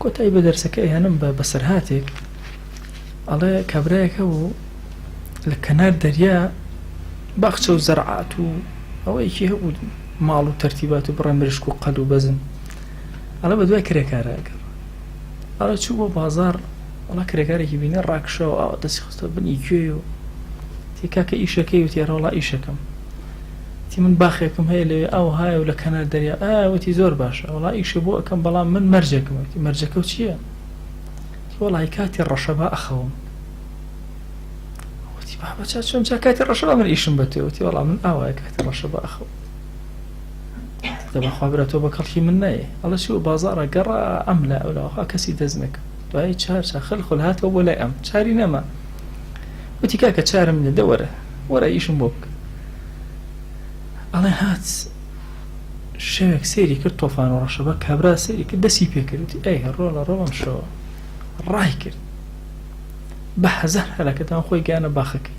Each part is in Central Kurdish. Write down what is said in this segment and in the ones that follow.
کۆتایی بە دەرسەکە ئەهێنم بە بەسەرهاتێک ئەڵێ کابرایەک هەبوو لە کەنار دەریا باخچە و زەرعات و ئەوەیەکی هەبوو ماڵ و تەرتیبات و بڕە مریشک و قەل و بەزم ئەڵێ بە دوای کرێکارە ئەگەڕ ئەڵێ چوو بۆ بازاڕ وەڵا کرێکارێکی بینی ڕاکشاوە ئاوا دەستی خستە بنی گوێی و تی کاکە ئیشەکەی وتی ئەرە وەڵا ئیشەکەم تی من باخێکم هەیە لەوێ ئاو هایە و لە کەنار دەریا ئا وتی زۆر باشە وەڵا ئیشە بۆ ئەکەم بەڵام من مەرجێکم وتی مەرجەکە و چییە تی وەڵی کاتی ڕەشەبا ئەخەوم وتی بابە چا چۆن چا کاتی ڕەشەبا من ئیشم بە تۆ وتی وەڵا من ئاوایە کاتی ڕەشەبا ئەخەوم دە بەخوا برا تۆ بە کەڵکی من نایێ ئەڵێ چوو بازاڕە گەڕا ئەم لا ئەو لا خوا کەسی دەست نەکەوت دوایی چار چا خل خل هاتەوە بۆ لای ئەم چاری نەما وتی کاکە چارم نییە دە وەرە وەرە ئیشم بۆ بکە ئەڵێ هات شەوێک سەیری کرد تۆفان و ڕەشەبا کابرا سەیری کرد دەستی پێکرد وتی ئەی ڕۆڵە ڕۆڵم شەوە ڕای کرد بە هەزار هەلەکەتان خۆی گەیانە باخەکەی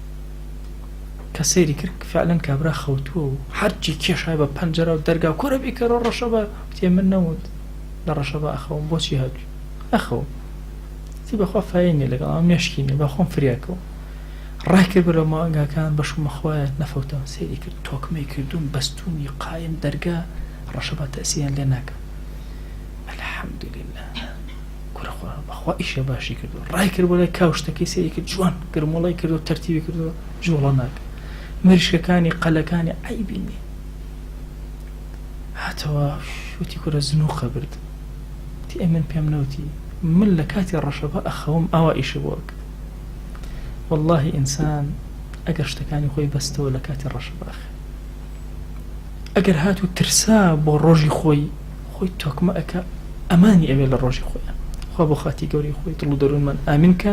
کە سەیری کرد فعلەن کابرا خەوتووە و هەرچی کێشای بە پەنجەرە و دەرگا کورە بیکەرەوە ڕەشەبا وتی من نەوت لە ڕەشەبا ئەخەوم بۆچی هاتووی ئەخەوم وتی بەخوا فایەی نییە لەگەڵ ئەمە مێشکی نییە با خۆم فریاکەوم ڕای کرد بەرەو مانگاکان بەشومە خوایە نەفەوتام سەیری کرد تۆکمەی کردوون بەستوونی قایم دەرگا ڕەشەبا تەئسیریان لێ ناکا الحمدللە کورە خوا بەخوا ئیشە باشی کردو ڕای کرد بۆ لای کاو شتەکەی سەیری کرد جوان گرمۆڵەی کردو تەرتیبی کردو جوڵە ناکە مریشکەکانی قەلەکانی عەیبی نییە هاتەوە وتی کورە زنوقە برد تی ئەی من پێم نەوتی من لە کاتی ڕەشەبا ئەخەوم ئاوا ئیشە بۆ ئەکرد واللهی ئینسان ئەگەر شتەکانی خۆی بەستەوە لە کاتی ڕەشەبا ئەخەوێ ئەگەر هاتوو ترسا بۆ ڕۆژی خۆی خۆی تۆکمە ئەکا ئەمانی ئەوێ لە ڕۆژی خۆیان خوا بۆ خاتی گەورەی خۆی دڵ و دەروونمان ئامین کە.